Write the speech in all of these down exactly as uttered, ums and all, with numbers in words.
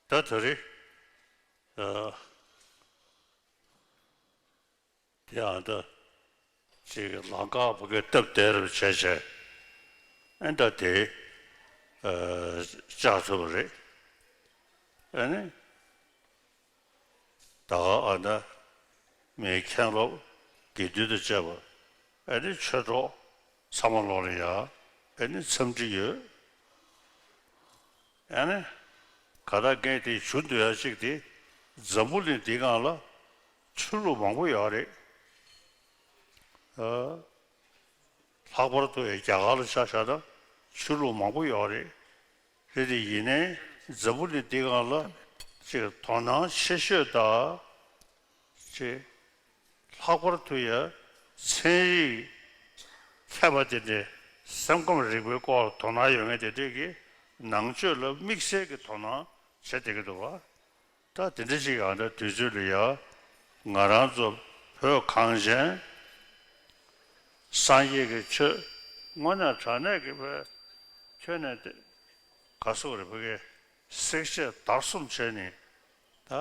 ད་དེ་རེད། ཨ། དེ་ཡང་ད་ཅིག་ལམ་ཁ་ཕ་གིར་སྟབས་བདེ་རུ་བྱས་བྱས། ཨེ་ད་དེ་ཨ་བཅག་ཐུབ་པ་རེད། ཨ་ནི། ད་ག་ཨ་ད་མིའི་མཁན་སློབ་དགེ་འདུན་དང་བཅས་པ། ཨ་ནི་ཆོས་གྲོགས་ཚང་མ་ལོག་ལ་ཡ་ཨ་ནི་འཚམས་འདྲི་ཡོད། ཨ་ནི་ག་ད་ངས་དེ་ཞུ་འདོད་ཡ་གཅིག་དེ་འཛམ་བུ་གླིང་འདི་སྒང་ལ་ཆོས་ལུགས་མང་པོ་ཡོད་རེད། ཨ། ལྷག་པར་དུ་རྒྱ་གར་ལ་ཆ་བཞག་ན་ཆོས་ལུགས་མང་པོ་ཡོད་རེད། རེད་དེ་ཡིན་ནའི་འཛམ་བུ་གླིང་འདི་སྒང་ལ་ཅིག་དོ་སྣང་ཆེ་ཤོས་དང་། ཅིག་ལྷག་པར་དུ་ཡང་ཚན་རིག་མཁས་པ་དེ་འདྲའི་སེམས་ཁམས་རིག་པའི་སྐོར་དོ་སྣང་ཡོད་མཁན་དེ་འདྲས་ཀྱིས་ནང་ཆོས་ལ་དམིགས་བསལ་གྱི་དོ་སྣང་བྱེད་བསྡད་ཀྱི་འདུག་བ། ད་དེ་འདྲ་ཞིག་ཡང་ད་དུས་ཚོད་ལ་ཡ་ང་རང་ཚོ་བོད་གངས་ཅན་སངས་རྒྱས་ཀྱི་ཆོས་དངོས་གནས་དྲང་གནས་ཀྱི་བོད་ཁྱོན་ནས་དེ་ག་སོག་རེ་ཕ་གི་བསྲེག་བཅད་བརྡར་གསུམ་བྱས་ནས་ད་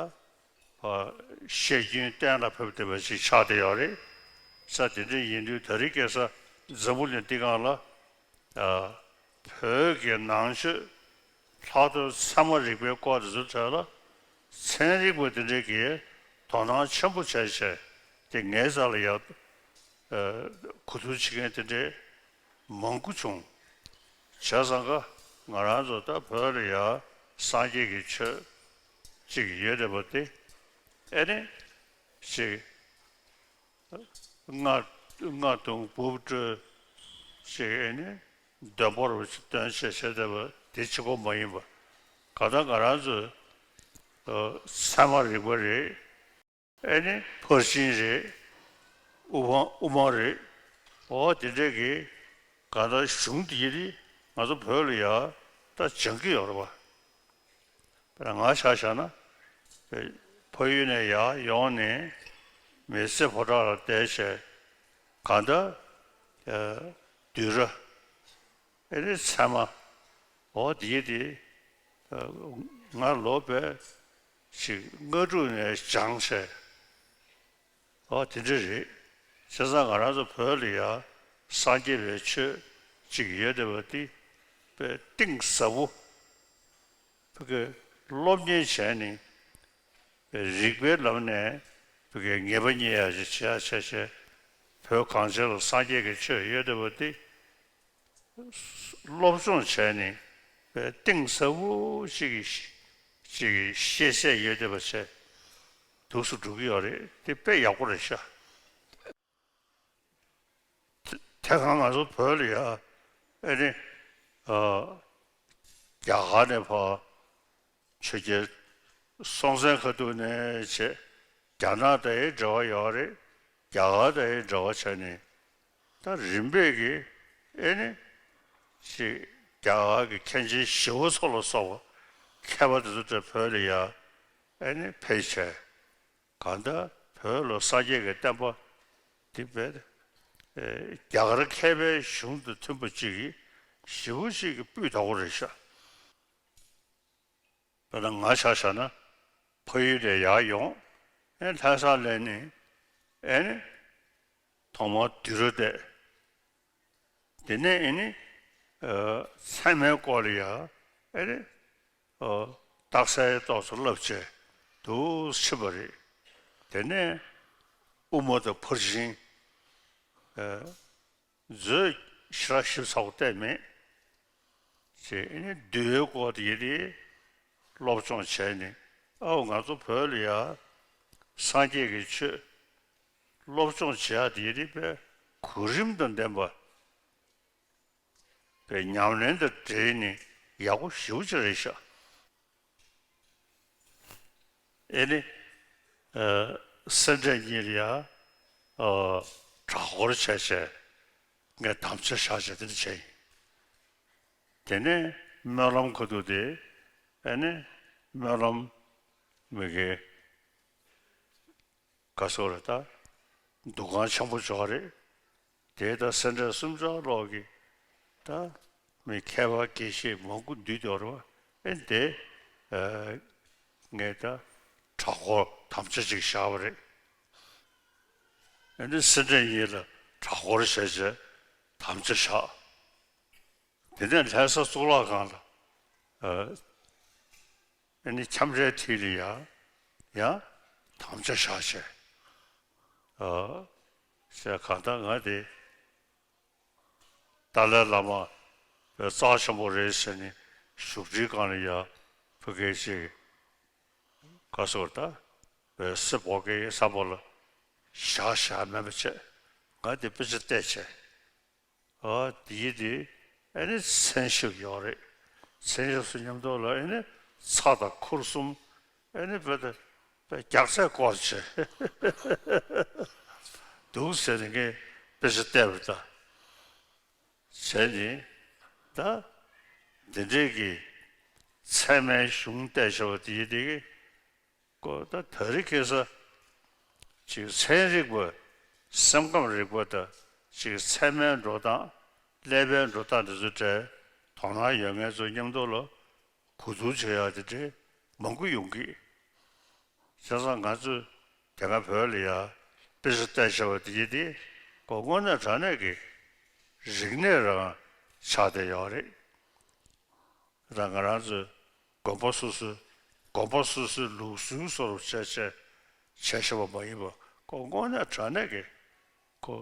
བཤད་རྒྱུན་གཏན་ལ་ཕེབས་བསྡད་པ་ཞིག་ཆགས་བསྡད་ཡོད་རེད། ས་དེ་འདྲ་ཡིན་དུས་ད་རེས་ཁ་སང་འཛམ་བུ་གླིང་འདི་སྒང་ལ། ཨ། བོད་ཀྱི་ནང་ཆོས་ལྷག་དོན་ཚད་མ་རིག་པའི་སྐོར་དེ་ཚོའི་གྲས་ལ་ཚན་རིག་པ་དེ་འདྲས་ཀྱིས་དོ་སྣང་ཆེན་པོ་བྱས་བྱས་དེ་ངའི་རྩ་ལ་ཡ། ཨ། གོ་བསྡུར་བྱེད་མཁན་དེ་འདྲས་མང་པོ་བྱུང་། བྱས་ཙང་ཀ་ང་རང་ཚོ་ད་བོད་ལ་ཡ་སངས་རྒྱས་ཀྱི་ཆོས་ཅིག་ཡོད་རེད་པ་དེ། ཨེ་ནི་ཅིག་སྔ་སྔ་དུང་འབུབ་སྤྲོད་ཅེས་ཨེ་ནི་འདོན་པོར་སྟོན་ཆེད་བྱས་བསྡད་པ་དེ་གཅིག་པོ་མ་ཡིན་པ། གང་ལྟར་ང་རང་ཚོའི་ཚད་མ་རིག་པ་རེད། ཨེ་ནི་ཕར་ཕྱིན་རེད། དབུ་མ་དབུ་མ་རེད། འོ་དེ་འདྲས་ཀྱི་གང་ལྟར་གཞུང་འདི་ཡིན་ང་ཚོ་བོད་ལ་ཡ་ད་སྦྱང་གི་ཡོད་རེད་པ། ང་ཆ་བཞག་ན་ཕ་ཡུལ་ནས་ཡར་ཡོང་ནས་མི་ཚེ་ཕོ་བྲང་ལ་བསྡད་བྱས་གང་ལྟར་བསྡུས་གྲྭ་ཨེ་ནི་ཚད་མ་འོ་དེ་དེ་ང་ལོ་བས་ཅིག་ལྔ་དྲུག་ནས་སྦྱངས་བྱས། ཨོ་དེ་འདྲ་རེད། བྱས་ཙང་ང་རང་ཚོ་བོད་ལ་ཡ་སངས་རྒྱས་པའི་ཆོས་ཅིག་ཡོད་བསྡད་པ་དེ་དཔེ་གཏིང་ཟབ་པོ། ཕ་གི་སློབ་གཉེར་བྱས་ནས་རིགས་པའི་ལམ་ནས་ཕ་གི་ངེས་པ་རྙེད་ཡ་ཅིག་བྱེད་ཡ་བྱས་བྱས་བོད་གངས་ཅན་ལ་སངས་རྒྱས་ཀྱི་ཆོས་ཡོད་བསྡད་པ་དེ། སློབ་སྦྱོང་བྱས་ནས་གཏིང་ཟབ་པོ་ཅིག་གི་ཅིག་གི་ཤེས་ཚད་ཡོད་བསྡད་པ་བྱས་འདུག་སེ་འགྲོ་གི་ཡོད་རེད། དེ་དཔེ་ཡག་པོ་རེད་ཤག་དེ་གང་ང་ཚོ་བོད་ལ་ཡ་ཨེ་ནི་རྒྱ་གར་ནས་ཕར་ཆོས་རྒྱལ་སྲོང་བཙན་སྒང་ཐོག་ནས་བྱས་རྒྱ་ནག་དང་ཡང་འབྲེལ་བ་ཡོད་རེད། རྒྱ་གར་དང་ཡང་འབྲེལ་བ་བྱས་ནས་ད་རིམ་པས་ཀྱིས་ཨེ་ནི་ཅིག་རྒྱ་གར་གྱི་མཁན་ཆེན་ཞི་བ་འཚོ་ལ་སོགས་པ་མཁས་པ་དེ་ཚོ་དེ་བོད་ལ་ཡ་ཨེ་ནི་ཕེབས་བྱས་གང་ལྟར་བོད་ལ་སངས་རྒྱས་ཀྱི་བསྟན་པ་འདི་བས་རྒྱ་གར་མཁས་པའི་གཞུང་དང་མཐུན་པ་ཅིག་གིས་ཞི་བ་ཅིག་གིས་སྤུས་དག་པོ་རེད་ཤག་དཔེར་ན་ང་ཆ་བཞག་ན་ཕ་ཡུལ་ནས་ཡར་ཡོང་ཨེ་ལྷ་ས་སླེབས་ནས་ཨེ་ནི་ཐོག་མར་བསྡུས་གྲྭ་བསྡད། དེ་ནས་ཨེ་ནི་ཚད་མའི་སྐོར་ལ་ཡ་ཨེ་ནི་རྟགས་གསལ་ཏོག་ཙམ་བསླབ་བྱས་འདུག་ཕྱིན་པ་རེད། དེ་ནས་དབུ་མ་དང་ཕར་ཕྱིན་མཛོད་ཞེ་དྲག་ཞིབ་ཚགས་པོ་བལྟས་མེད། ཅེས་ཨེ་ནི་འདུལ་བའི་སྐོར་དེ་དེ་སློབ་སྦྱོང་བྱས་ནས་ཨའོ་ང་ཚོ་བོད་ལ་ཡ་སངས་རྒྱས་ཀྱི་ཆོས་སློབ་སྦྱོང་བྱེད་ཡ་དེ་དེ་དཔེ་གོ་རིམ་དང་ལྡན་པ་དཔེ་ཉམས་ལེན་དང་འབྲེལ་ནས་ཡག་པོ་ཞེ་པོ་ཅིག་རེད་ཤག་ཨེ་ནི། སེ་འབྲས་གཉིས་ལ་ཡ། གྲྭ་སྐོར་བྱས་བྱས། ངས་དམ་བཅའ་བཞག་བྱས་དེ་འདྲ་བྱས་ཡིན། དེ་ནས་སྨོན་ལམ་ཁ་ཐུག་དེ། ཨེ་ནི། སྨོན་ལམ། མི་དགེ། ག་སོགས་རེད་ད། འདུ་ཁང་ཆེན་པོ་ཅིག་ཡོད་རེད། དེ་ད་སེ་འབྲས་གསུམ་ཆར་ལོག་གི། ད། མི་མཁས་པ་དགེ་བཤེས་མང་པོ་འདུས་ཡོད་རེད་བ། ཨེ་དེ། ངས་ད། གྲྭ་སྐོར་དམ་བཅའ་ཅིག་བཞག་པ་རེད། ཨེ་འདི་སེ་འབྲས་གཉིས་ལ་གྲྭ་སྐོར་བྱས་བྱས་དམ་བཅའ་བཞག་དེ་ནས་ལྷ་ས་གཙུག་ལག་ཁང་ལ། ཨ་ནི་ཁྱམས་རའི་མཐིལ་ལ་ཡང་ཡང་དམ་བཅའ་བཞག་བྱས། ཨ་ཟེར་གང་ལྟར་ང་དེ་ཏཱ་ལའི་བླ་མ་བའི་རྩ་ཆེན་པོ་རེད་ཟེར་ནས་བཞུགས་ཁྲིའི་སྒང་ལ་ཡང་ཕ་གི་ཅིག་ག་སོགས་ད་བའི་སེ་བོ་གའི་ས་པོ་ལ་བཞག་བཞག་མེད་པ་བྱས་ང་དེ་དཔེ་ཆ་བལྟས་བྱས། ཨ་དེའི་དེ་ཨེ་ནི་མཚན་ཞབས་ཡོད་རེད། མཚན་ཞབས་སུ་མཉམ་དུ་ལ་ཨེ་ནི་ཚྭ་དང་ཁུར་གསུམ་ཨེ་ནི་བོད་དུ་རྒྱག་ཚད་སྐོར་བྱས་འདུག་ཟེར་ནས་ངས་དཔེ་ཆ་བལྟས་པ་དང་བྱས་ནས་ད་འདི་འདྲའི་གི་ཚད་མའི་གཞུང་བལྟས་བྱས་པ་དེའི་དེ་གི་ཀོ་ད་ད་རེས་ཁ་སང་ཅིག་ཚན་རིག་པ་སེམས་ཁམས་རིག་པ་དང་ཅིག་ཚད་མའི་འགྲོ་སྟངས་ཀླད་པའི་འགྲོ་སྟངས་དེ་ཚོ་འདྲ་དོ་སྣང་ཡོད་མཁན་ཚོ་མཉམ་དུ་ལ་གོ་བསྡུར་བྱེད་ཡག་དེ་འདྲ་མང་པོ་ཡོང་གི། བྱས་ཙང་ང་ཚོས་དེ་སྔ་བོད་ལ་ཡ་དཔེ་ཆ་བལྟས་བྱས་པ་དེ་དེ་ཀོ་དངོས་གནས་དྲང་གནས་ཀྱི་རིག་གནས་རང་ཆགས་བསྡད་ཡོད་རེད། རང་ང་རང་ཚོའི་དགོན་པ་སོ་སོའི་དགོན་པ་སོ་སོའི་ལུགས་སྲོལ་བཟོ་འདྲ་བྱས་བྱས་བྱས་བཞག་པ་མ་ཡིན་པ་ཀོ་དངོས་གནས་དྲང་གནས་ཀྱི་ཀོ་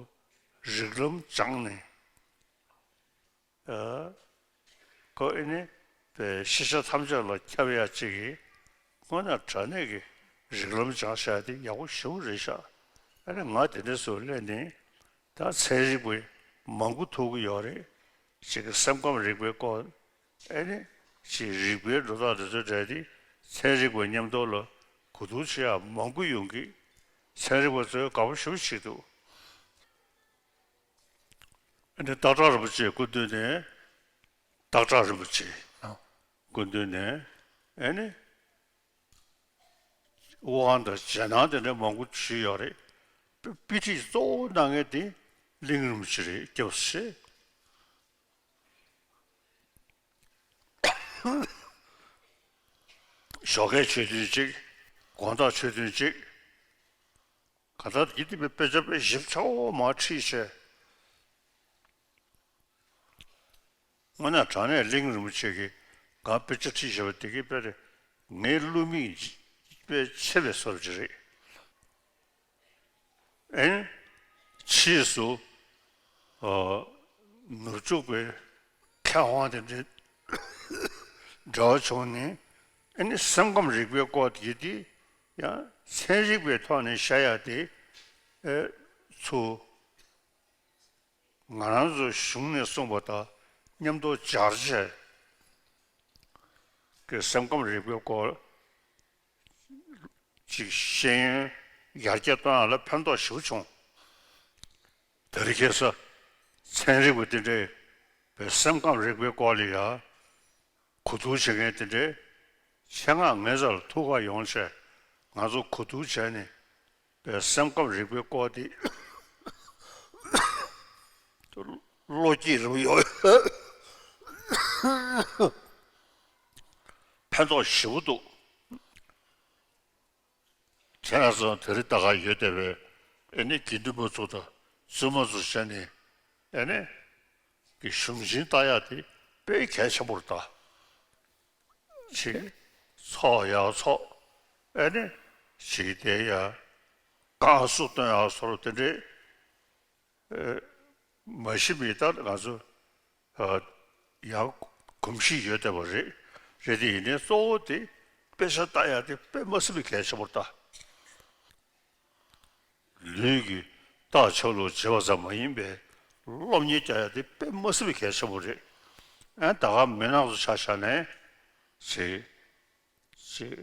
རིགས་ལམ་སྦྱངས་ནས་ཨ་ཀོ་ཨེ་ནི་པའི་ཤེས་བྱ་ཐམས་ཅད་ལ་ཁྱབ་ཡག་ཅིག་གི་དངོས་གནས་དྲང་གནས་ཀྱི་རིགས་ལམ་སྦྱངས་བཞག་དེ་ཡག་པོ་ཞེ་པོ་རེད་ཤག་ཨ་ནི་ང་དེ་འདྲ་སུ་སླེབས་ནས། ད་ཚན་རིག་པ་མང་པོ་ཐུག་གི་ཡོད་རེད། ཅིག་གི་སེམས་ཁམས་རིག་པའི་སྐོར་ཨེ་ནི་ཅིག་རིག་པའི་འགྲོ་སྟངས་དེ་ཚོ་འདྲ་དེ་ཚན་རིག་པ་མཉམ་དུ་ལ་གོ་བསྡུར་བྱེད་ཡག་མང་པོ་ཡོང་གི། ཚན་རིག་པ་ཚོས་དགའ་པོ་ཞེ་པོ་བྱེད་འདུག་ཨེ་ནི་སྟག་བྲག་རིན་པོ་ཆེ་སྐུ་མདུན་ནས་སྟག་བྲག་རིན་པོ་ཆེ་སྐུ་མདུན་ནས་ཨེ་ནི། དབང་དང་རྗེས་གནང་དེ་འདྲ་མང་པོ་ཞུས་ཡོད་རེད། དཔེ་དཔེ་ཁྲིད་གཙོ་བོ་གནང་མཁན་དེ་གླིང་རིན་པོ་ཆེ་རེད། སྐྱབས་སུ་མཆི། ཞོགས་ཀས་ཆོས་ཐུན་གཅིག་དགོང་དག་ཆོས་ཐུན་གཅིག་གང་ལྟར་ཡིད་དེ་དཔེ་དཔེ་ཆ་དཔེ་ཞིབ་ཆ་བོ་མར་ཁྲིད་བྱས། དངོས་གནས་དྲང་གནས་གླིང་རིན་པོ་ཆེ་གིས་གང་དཔེ་ཆ་ཁྲིད་བཞག་པ་དེ་གིས་དཔེ་རེད། ངའི་བསླུ་མེད་དཔེ་ཆེ་བའི་བཟོ་འདྲ་ཅིག་རེད། ཨེ་ནི། ཕྱིས་སུ། ཨ། ནུབ་ཕྱོགས་པའི་མཁས་དབང་དེ་འདྲ་འདྲ་བ་བྱུང་ནས། ཨེ་ནི་སེམས་ཁམས་རིག་པའི་སྐོར་དེ་དེ་ཡང་ཚན་རིག་པའི་ཐོག་ནས་བཤད་ཡ་དེ། ཨེ། ཚུར་ང་རང་ཚོའི་གཞུང་ནས་གསུངས་པ་དང་མཉམ་དུ་སྦྱར་བྱས་ཀྱི་སེམས་ཁམས་རིག་པའི་སྐོར་ཅིག་ཤེས་ཡོན་ཡར་རྒྱས་གཏོང་ཡ་ལ་ཕན་ཐོགས་ཞེ་པོ་བྱུང་། དེ་རིང་ཁ་སང་ཚན་རིག་པ་དེ་འདྲས་པའི་སེམས་ཁམས་རིག་པའི་སྐོར་ལ་ཡ་གོ་བསྡུར་བྱེད་མཁན་དེ་འདྲས་ཆེད་མངགས་ངའི་རྩ་ལ་ཐུག་ག་ཡོང་བྱས། ང་ཚོ་གོ་བསྡུར་བྱས་ནས་པའི་སེམས་ཁམས་རིག་པའི་སྐོར་དེ་བློ་སྐྱེད་རུ་ཡོད། ཕན་ཐོགས་ཞེ་པོ་འདུག་ཁྱེད་རང་ཚོ་དེ་རིང་ལྟ་ག་ཡོད་བསྡད་པའི་ཨེ་ནི་དགེ་འདུན་པ་ཚོ་དང་བཙུན་མ་ཚོ་བྱས་ནས་ཨེ་ནི་གི་གཞུང་ཆེན་ལྟ་ཡག་དེ་དཔེ་གལ་ཆེན་པོ་རེད་ད། ཅིག་ཚོགས་ཡག་ཚོགས། ཨེ་ནི་ཅིག་དེ་ཡ་བསྐང་གསོ་སྟོན་ཡག་སོགས་དེ་འདྲའི་མ་གཞི་མི་ལྟར་ང་ཚོ་ཡང་གོམས་གཤིས་ཡོད་བསྡད་པ་རེད། རེད་དེ་ཡིན་ནའི་གཙོ་བོ་དེ་དཔེ་ཆ་ལྟ་ཡག་དེ་དཔེ་མ་སྲིད་པའི་གལ་ཆེན་པོ་རེད་ད། ལུས་ཀྱི་རྟགས་ཆགས་ལུགས་བྱེད་པ་ཙམ་མ་ཡིན་པའི་སློབ་གཉེར་རྒྱག་ཡག་དེ་དཔེ་མ་སྲིད་པའི་གལ་ཆེན་པོ་རེད། ཨ་ནི་ད་ག་མི་ནག་ཚོ་ཆ་བཞག་ནས་ཅིག་ཅིག་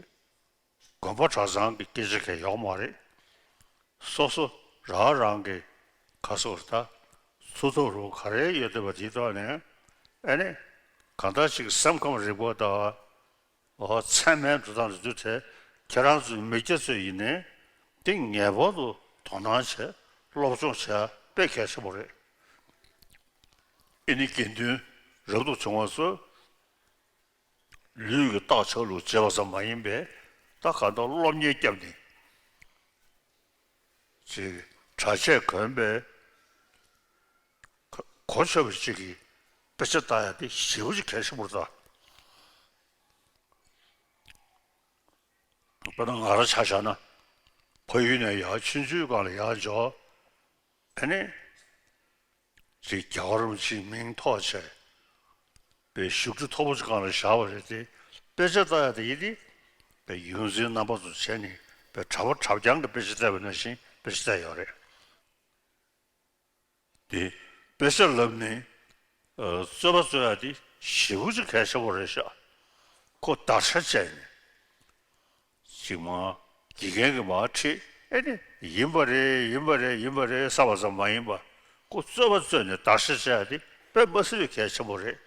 དགོན་པ་གྲྭ་ཚང་གི་སྐད་ཆ་གང་ཡོད་མ་རེད། སོ་སོ་རང་རང་གི་ག་སོགས་ད་འཚོ་ཐབས་རུ་ག་རེ་ཡོད་བསྡད་པ་དེའི་ཐོག་ནས། ཨ་ནི་གང་ལྟར་ཅིག་སེམས་ཁམས་རིག་པ་དང་། འོ། མཚན་སྨད་འགྲོ་སྟངས་རེད་འདུག་དེ་ཁྱེད་རང་ཚོའི་མི་སྐྱ་ཚོས་ཡིན་ནའི་དེ་ངེས་པར་དུ་དོ་སྣང་བྱས་སློབ་སྦྱོང་བྱས་དཔེ་གལ་ཆེན་པོ་རེད། ཨེ་ནི་དགེ་འདུན་རབ་ཏུ་བྱུང་བ་ཚོས་ལུས་ཀྱི་རྟགས་ཆགས་ལུགས་བྱེད་པ་ཙམ་མ་ཡིན་པའི་ད་གང་ལྟར་སློབ་གཉེར་བརྒྱབ་ནས། ཅིག་གྲྭ་ཆས་གོན་པའི་གོ་ཆོད་པ་ཅིག་གིས་དཔེ་ཆ་ལྟ་ཡག་དེ་ཞེ་པོ་ཅིག་གལ་ཆེན་པོ་རེད་ད། དཔེར་ན་ང་རང་ཆ་བཞག་ན་ཕ་ཡུལ་ནས་ཡར་ཆུང་ཆུང་སྒང་ལ་ཡར་འབྱོར། ཨ་ནི། ཅིག་རྒྱལ་བ་རིན་པོ་ཆེའི་མིང་ཐོགས་བྱས་པའི་བཞུགས་ཁྲི་མཐོ་པོ་ཅིག་སྒང་ལ་བཞག་པ་རེད་དེ། དཔེ་ཆ་ལྟ་ཡག་དེ་ཡིན་ཏེ། པའི་ཡོངས་འཛིན་རྣམ་པ་ཚོ་བྱས་ནས་པའི་གྲྭ་པ་གྲྭ་རྐྱང་གི་དཔེ་ཆ་བལྟས་པ་ནང་བཞིན་དཔེ་ཆ་བལྟས་ཡོད་རེད། དེ་དཔེ་ཆ་ལབ་ནས་རྩོད་པ་རྩོད་ཡག་དེ་ཞེ་པོ་ཅིག་གལ་ཆེན་པོ་རེད་ཤག་ཁོ་བརྡར་ཤ་བཅད་ནས། ཅིག་མ་དགེ་རྒན་གྱིས་མར་ཁྲིད། ཨེ་ནི་ཡིན་པ་རེད། ཡིན་པ་རེད། ཡིན་པ་རེད་བསམ་པ་ཙམ་མ་ཡིན་པ། ཁོ་རྩོད་པ་རྩོད་ནས་བརྡར་ཤ་བཅད་ཡག་དེ་དཔེ་མ་སྲིད་པའི་གལ་ཆེན་པོ་རེད།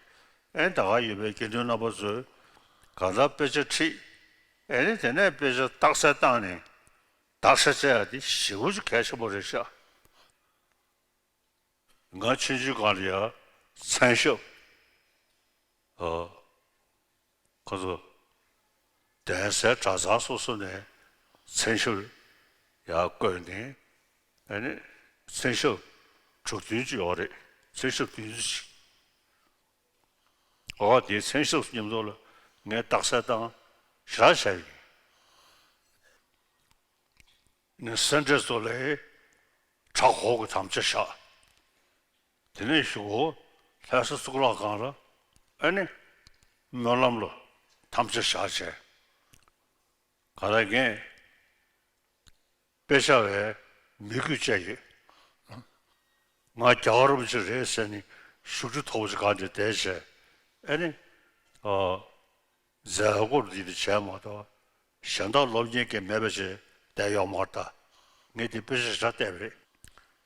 ཨེ་ནི་ད་ག་ཡོད་པའི་དགེ་འདུན་རྣམ་པ་ཚོས་གང་ལྟར་དཔེ་ཆ་ཁྲིད། ཨེ་ནི་དེ་ནས་དཔེ་ཆ་རྟགས་གསལ་བཏང་ནས་བརྡར་ཤ་བཅད་ཡག་དེ་ཞེ་པོ་ཅིག་གལ་ཆེན་པོ་རེད་ཤག་ང་ཆུང་ཆུང་སྒང་ལ་ཡ་མཚན་ཞབས། ཨ། ཁོ་ཚོ་གདན་སའི་གྲྭ་ཚང་སོ་སོ་ནས་མཚན་ཞབས་ཡར་བསྐོན་ནས། ཨ་ནི་མཚན་ཞབས་དྲུག་བདུན་ཅིག་ཡོད་རེད། མཚན་ཞབས་བདུན་ཅིག་འོ། དེའི་མཚན་ཞབས་མཉམ་དུ་ལ་ངས་རྟགས་གསལ་བཏང་ཞེ་དྲག་བྱས་ཡིན། ནས་སེ་འབྲས་ཚོ་ལ་གྲྭ་སྐོར་གྱི་དམ་བཅའ་བཞག་དེ་ནས་གཞུག་གུ་ལྷ་ས་གཙུག་ལག་ཁང་ལ་ཨ་ནི་སྨོན་ལམ་ལ་དམ་བཅའ་བཞག་བྱས། ག་ལ་ངས་དཔེ་ཆ་བའི་མི་གུས་བཅས་ཀྱིས་ང་རྒྱལ་བ་རིན་པོ་ཆེ་རེད་ཟེར་ནས་བཞུགས་ཁྲི་མཐོ་པོ་ཅིག་སྒང་དེ་བསྡད་བྱས། ཨ་ནི། ཨ། མཛད་སྒོར་འདི་འདྲ་བྱས་མ་གཏོགས་གཞན་དག་སློབ་གཉེར་གྱི་མེད་པ་ཞིག་བསྡད་ཡོད་མ་རེད་ད། ངས་འདི་དཔེ་ཆ་ཞེ་དྲག་བལྟས་པ་རེད།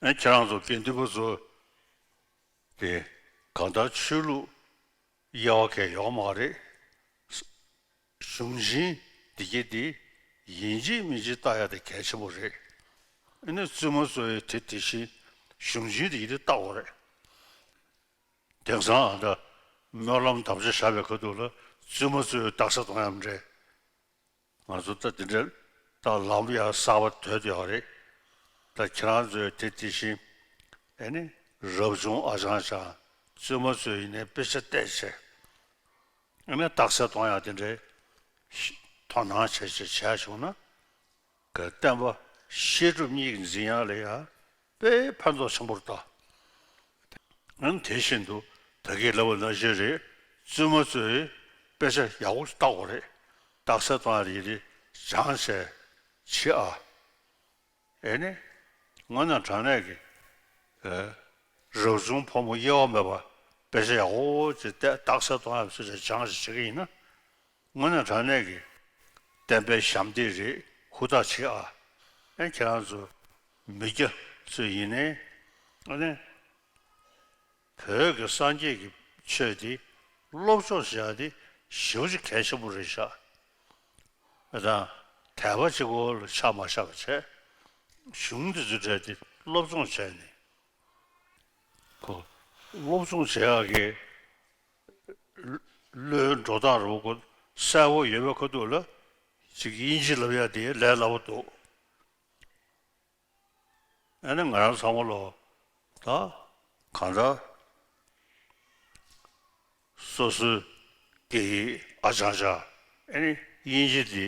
ཨ་ནི་ཁྱེད་རང་ཚོ་དགེ་འདུན་པ་ཚོ་དེ་གང་ལྟར་ཆོས་ལུགས་དབྱེ་བ་གང་ཡོད་མ་རེད། གཞུང་ཆེན་འདི་གྱད་འདི་ ཡིན་གཅིག་མིན་གཅིག་བལྟ་ཡ་དེ་གལ་ཆེན་པོ་རེད། ཨ་ནི་བཙུན་མོ་ཚོ་ཡི་དེ་དེ་བཞིན་གཞུང་ཆེན་དེ་ཡི་དེ་བལྟ་དགོས་རེད། དེང་སང་ཨ་ད་སྨོན་ལམ་དམ་བཅའ་བཞག་པའི་ཁ་ཐུག་ལ་བཙུན་མོ་ཚོས་རྟགས་གསལ་གཏོང་ཡ་མ་རེད། ང་ཚོ་ད་དེ་འདྲའི་ད་ལམ་ཡ་གསར་པ་དོད་ཡོད་རེད། ད་ཁྱེད་རང་ཚོས་དེ་དེ་བཞིན་ཨེ་ནི་རབ་བྱུང་ཨ་ཅང་ཅང་བཙུན་མོ་ཚོས་ཡིན་ནའི་དཔེ་ཆ་བལྟས་བྱས་ཨེ་ནི་རྟགས་གསལ་གཏོང་ཡ་དེ་འདྲའི་ཤི་དོ་སྣང་བྱས་བྱས་བྱས་བྱུང་ན། ག་བསྟན་པ་བཤད་སྒྲུབ་གཉིས་ཀྱི་འཛིན་ཡ་ལ་ཡ་དཔེ་ཕན་ཐོགས་ཆེན་པོ་རེད་ད། ཨང་དེ་བཞིན་དུ་ད་གིན་ལབ་པ་ནང་བཞིན་རེད། བཙུན་མོ་ཚོས་དཔེ་ཆ་ཡག་པོ་ལྟ་དགོས་རེད། རྟགས་གསལ་གཏོང་ཡ་རེད་རེད་སྦྱངས་བྱས་བྱེད་ཨ། ཨེ་ནི། དངོས་གནས་དྲང་གནས་ཀྱི། ཨེ། རབ་བྱུང་ཕོ་མོ་དབྱེ་བ་མེད་པ་དཔེ་ཆ་ཡག་པོ་ཅིག་བལྟས་རྟགས་གསལ་གཏོང་ཡ་ཚོ་ཆ་སྦྱངས་བྱས་བྱེད་ཀྱི་ཡིན་ན། དངོས་གནས་དྲང་གནས་ཀྱི་བསྟན་པའི་ཞབས་འདེགས་རེད། ཧུར་ཐག་བྱེད་ཨ། ཨེ་ཁྱེད་རང་ཚོ་མི་སྐྱ་ཚོ་ཡིན་ནའི་ཨ་ནི་བོད་ཀྱི་སངས་རྒྱས་ཀྱི་ཆོས་འདི་སློབ་སྦྱོང་བྱེད་ཡ་འདི་ཞེ་པོ་ཅིག་གལ་ཆེན་པོ་རེད་ཤག་ཨ་དང་དད་པ་གཅིག་པོ་ལ་ཆགས་མ་བཞག་པ་བྱས། གཞུང་འདི་ཚོའི་གྲས་འདི་སློབ་སྦྱོང་བྱས་ནས། ཁོ་སློབ་སྦྱོང་བྱེད་ཡག་གི་བློའི་འགྲོ་སྟངས་རུ་ཁོ་གསལ་པོ་ཡོད་པའི་ཁ་ཐུག་ལ་ཅིག་དབྱིན་ཇི་ལབ་ཡག་དེ་ལས་སླ་པོ་འདུག་ཨ་ནི་ང་རང་ཚང་མ་ལོ་ད་གང་ལྟར་སོ་སོའི་སྐད་ཡིག་ཨ་ཅང་ཅང་ཨ་ནི་དབྱིན་ཇི་དེ་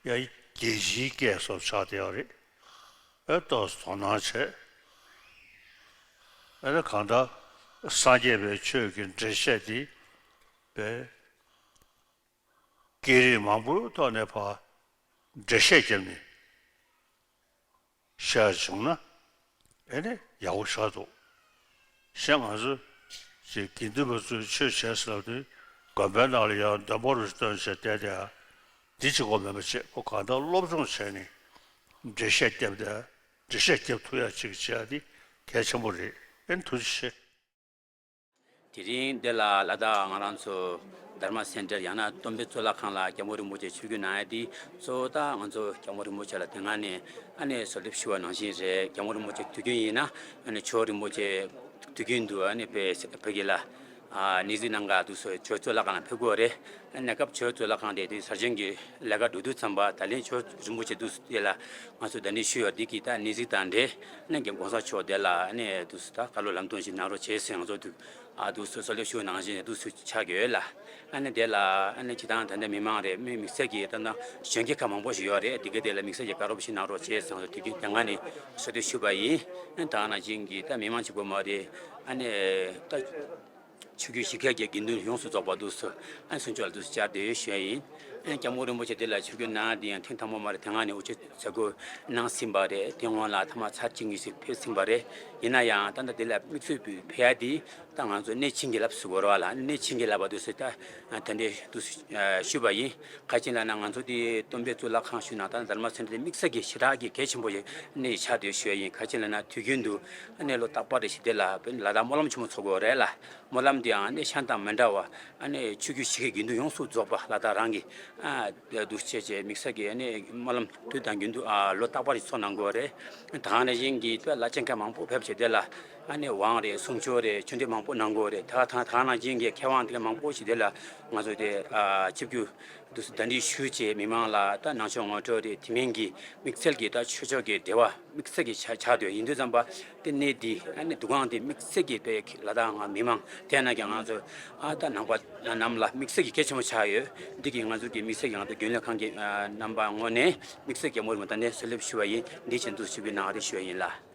ཡ་རྒྱལ་སྤྱིའི་སྐད་སོགས་ཆགས་བསྡད་ཡོད་རེད། ཨེ་ཏོག་ཙམ་དོ་སྣང་བྱས། ཨ་ནི་གང་ལྟར་སངས་རྒྱས་པའི་ཆོས་ཀྱི་འགྲེལ་བཤད་འདི་པའི་སྐད་རིགས་མང་པོའི་ཐོག་ནས་ཕར་འགྲེལ་བཤད་བརྒྱབ་ནས་བཤད་བྱུང་ན་ཨེ་ནི་ཡག་པོ་ཆགས་འདུག་གཞན་ང་ཚོ་ཅིག་དགེ་འདུན་པ་ཚོས་ཆོས་བྱས་ཟེར་ལབ་དུས་དགོན་པའི་ནང་ལ་ཡང་འདོན་པ་རུ་བཏོན་བྱས་བསྡད་དེ་འདི་གཅིག་པོ་མེད་པ་བྱས་ཁོ་གང་ལྟར་སློབ་སྦྱོང་བྱས་ནས་འགྲེལ་བཤད་བརྒྱབ་དེ་འགྲེལ་བཤད་རྒྱབ་ཐུབ་ཡ་ཅིག་བྱས་ཡ་འདི་གལ་ཆེན་པོ་རེད། ཨེ་ནི་ཐུགས་རྗེ་ཆེ། དེ་རིང་འདི་ལ་ལ་དྭགས་ང་རང་ཚོ་དྷརྨ་སེན་ཊར་ཡང་ན་སྟོན་པའི་གཙུག་ལག་ཁང་ལ་སྐྱབས་མགོན་རིན་པོ་ཆེ་ཆིབས་བསྒྱུར་གནང་ཡ་དེ་གཙོ་བོ་ད་ང་ཚོ་སྐྱབས་མགོན་རིན་པོ་ཆེ་ལ་དེ་སྔ་ནས་ཨ་ནེ་གསོལ་འདེབས་ཞུ་བ་ནང་བཞིན་རེད། སྐྱབས་མགོན་རིན་པོ་ཆེ་དུས་རྒྱུན་ཡིན་ན་ཨ་ནེ་ཆོས་རིན་པོ་ཆེ་དུས་རྒྱུན་དུ་ཨ་ནེ་བོད་ཀྱི་ལ་ཨ་གནས་གཟིགས་གནང་ག་དུས་སུ་ཆོས་གཙུག་ལག་ཁང་ལ་ཕེབས་དགོས་རེད། ཨ་ནེ་སྐབས་ཆོས་གཙུག་ལག་ཁང་དེ་དུས་གསར་བཞེངས་ཀྱི་ལས་ཀ་འགྲོ་དུས་ཙམ་པ་ད་ལན་ཆོས་རིན་པོ་ཆེ་དུས་སུ་དེ་ལ་ང་ཚོ་གདན་འདྲེན་ཞུས་ཡོད། འདི་གི་ད་གནས་གཟིགས་དང་འབྲེལ་ཨ་ནེ་རྒན་གོང་ས་མཆོག་དེ་ལ་ཨ་ནེ་དུས་སུ་ད་བཀའ་སློབ་ལམ་སྟོན་ཞིག་གནང་རོགས་བྱེད་ཟེར་ང་ཚོ་དུས་ཨ་དུས་སུ་གསོལ་འདེབས་ཞུ་ནང་བཞིན་དུས་སུ་ཆགས་ཀྱི་ཡོད་ལ། ཨ་ནི་དེ་ལ་ཨ་ནི་སྤྱི་བཏང་ད་ལྟ་མི་མང་རེད། མི་དམིགས་བསལ་གྱི་ད་ལྟ་གཞོན་སྐྱེས་ཁག་མང་པོ་ཞིག་ཡོད་རེད། དེ་ག་དེ་ལ་དམིགས་བསལ་གྱི་བཀའ་སློབ་ཞིག་གནང་རོགས་བྱེད་ཟེར་ང་ཚོ་དུས་རྒྱུན་དེ་སྔ་ནས་གསོལ་འདེབས་ཞུས་པ་ཡིན། ཨ་ནི་ད་ག་ནང་བཞིན་གྱི་ད་མི་མང་གཅིག་པོ་མ་རེད། ཨ་ནི་ད་ཆོས་བརྒྱུད་ཞིག་ཁག་གི་དགེ་འདུན་ཡོངས་སུ་རྫོགས་པ་དུས་སུ་ཨ་ནི་གསུང་ཆོས་ལ་དུས་སུ་བཅར་འདོད་ཞུ་ཡ་ཡིན། ཨ་ནི་སྐྱབས་མགོན་རིན་པོ་ཆེ་དེ་ལ་ཆིབས་བསྒྱུར་གནང་དེ་ཡང་ཐེངས་དང་པོ་མ་རེད། དེ་སྔ་ནས་དབུ་ཆོས་མཛད་སྒོ་གནང་ཟིན་པ་རེད། དེ་སྔོན་ལ་ཐ་མ་ཚར་གཅིག་གཉིས་ཤིག་ཕེབས་ཟིན་པ་རེད། ཡིན་ན་ཡང་ད་ལྟ་དེ་ལ་དམིགས་བསལ་ཕེབས་ཡ་དེ་ད་ང་ཚོ་གནས་ཆེན་གྱི་རླབས་ཟེར་དགོས་རེད་བ་ལ། གནས་ཆེན་གྱི་རླབས་པ་དུས་སུ་ད་དེ་འདྲའི་དུས་སུ་ཞུས་པ་ཡིན། ག་ཅི་ལབ་ན་ང་ཚོ་དེ་སྟོན་པའི་གཙུག་ལག་ཁང་ཞུས་ན་ད་དྷརྨ་སེན་ཊར་དེ་དམིགས་བསལ་གྱི་ཞེ་དྲག་གི་གལ་ཆེན་པོ་ཞིག་གནས་ཆགས་བསྡད་ཞུ་ཡ་ཡིན། ག་ཅི་ལབ་ན་དུས་རྒྱུན་དུ་གནས་ལོ་རྟག་པར་རེ་ཞིག་དེ་ལ་ལ་དྭགས་སྨོན་ལམ་ཆེན་མོ་ཚོགས་དགོས་རེད་ལ། སྨོན་ལམ་དེའང་གནས་གཞན་དང་མི་འདྲ་བ་ཨ་ནི་ཆོས་བརྒྱུད་ཞིག་གི་དགེ་འདུན་ཡོངས་སུ་རྫོགས་པ་ལ་དྭགས་རང་གི་ཨ་འདུ་བྱེད་ཅེས་དམིགས་བསལ་གྱི་ཨ་ནི་སྨོན་ལམ་དུས་དང་རྒྱུན་དུ་ཨ་ལོ་རྟག་པར་ཞིག་ཚོགས་གནང་དགོས་རེད། ད་ག་ནང་བཞིན་གྱི་བླ་ཆེན་ཁག་མང་པོ་ཕེབས་བྱས་དེ་ལ་ཨ་ནི་དབང་རེད། གསུང་ཆོས་རེད། ཆོས་འབྲེལ་མང་པོ་གནང་དགོས་རེད། ད་ད་ག་ནང་བཞིན་གྱི་མཁས་དབང་དེ་ག་མང་པོ་ཞིག་དེ་ལ་ང་ཚོ་དེ་ཨ་ཆིབས་བསྒྱུར་དུས་སུ་གདན་འདྲེན་ཞུས་བྱས་མི་མང་ལ་ད་ནང་ཆོས་ངོ་སྤྲོད་རེད། དེ་མིན་གྱི་དམིགས་བསལ་གྱི་ད་ཆོས་ཕྱོགས་ཀྱི་འབྲེལ་བ་དམིགས་བསལ་གྱི་ཆགས་ཆགས་སྡོད་ཡིན་དུས་ཙམ་པ་དེ་གནས་འདི་ཨ་ནི་འདུ་ཁང་འདི་དམིགས་བསལ་གྱི་དཔེ་ལ་དྭགས་ང་མི་མང་དེ་ན་ཀྱང་ང་ཚོ་ཨ་ད་ནང་པ་རྣམས་ལ་དམིགས་བསལ་གྱི་གལ་ཆེན་པོ་ཆགས་ཡོད། འདི་གི་ང་ཚོ་གི་དམིགས་བསལ་གྱི་ང་ཚོ་རྒྱུན་ལས་ཁང་གི་རྣམ་པ་ངོས་ནས་དམིགས་བསལ་གྱི་མོ་རི་མོ་ད་ནས་གསོལ་འདེབས་ཞུ་བ་ཡིན། འདི་བཞིན་དུ་ཞུ་བའི་ནང་རེ་ཞུ་བ་ཡིན་ལ།